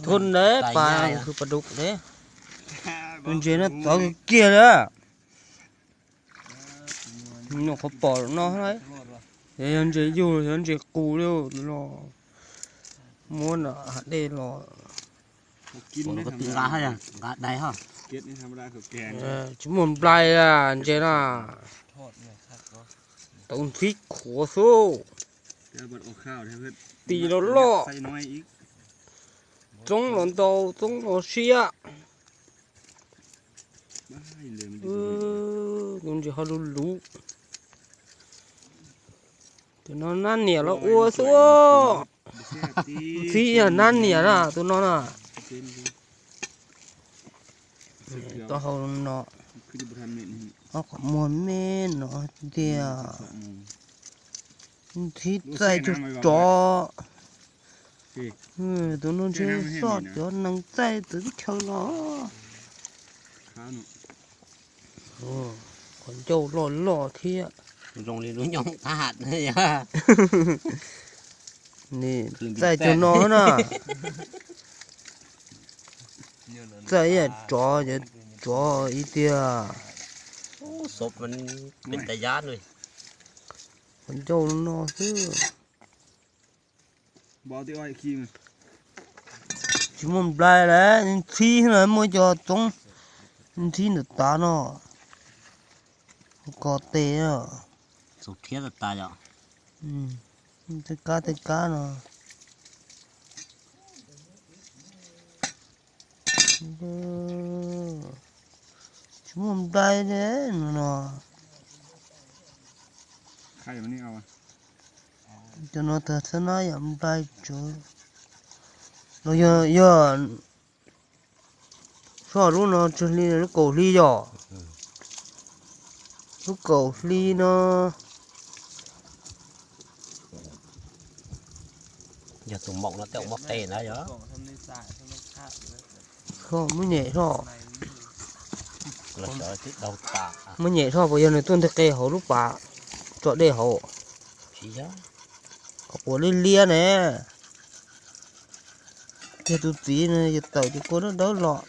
Thun nab pas khwv pas dum ne. Tus ntses no txawv kiag li. Nws qhuav pom no, yog ntses yug, yog ntses qus li los, muab nram hav dej los. Nqa dais, tsis muaj nplai ntses na. Tau ntxhib khuav xwb. Tis los loj, txoob los ntau, txoob los siab. Tus ntses ho luv luv. Tus no nab niam los ua xwb. Ntxhib yog nab niam na tus no na. Tau hau no, ob qhov muag me no tiag. Ntxhib txaij tug tsov. Tus no ntshe soj cov nees txaij txawv teb chaws los. Qhov ncauj loj loj thiab. Zoo li lub nyoog qab yog. Txaij cov no na. Txaij ib yam tsov, cov tsov ib tiag. Qhov ncauj no xwb. Tsis muaj nplai lawm, ntxhib no muaj cov txoob ntxhib ntawm tav no. Kos tes, tej kab tej kab no. Tsis muaj nplai li no. Cov no tag xwb na, yam nplai tsuav los yog, yog soj lub no tsw hli, lub kaum hli yom. Lub kaum hli no. Yog tus maum no tej muab qe na yog. Muab nyem soj. Muab nyem soj puas yog nws tuaj nteg qe hauv lub pas tso dej hauv? Qhov quav liab liab ne. Yog tus txiv no yog tawm ces kua dawb dawb los.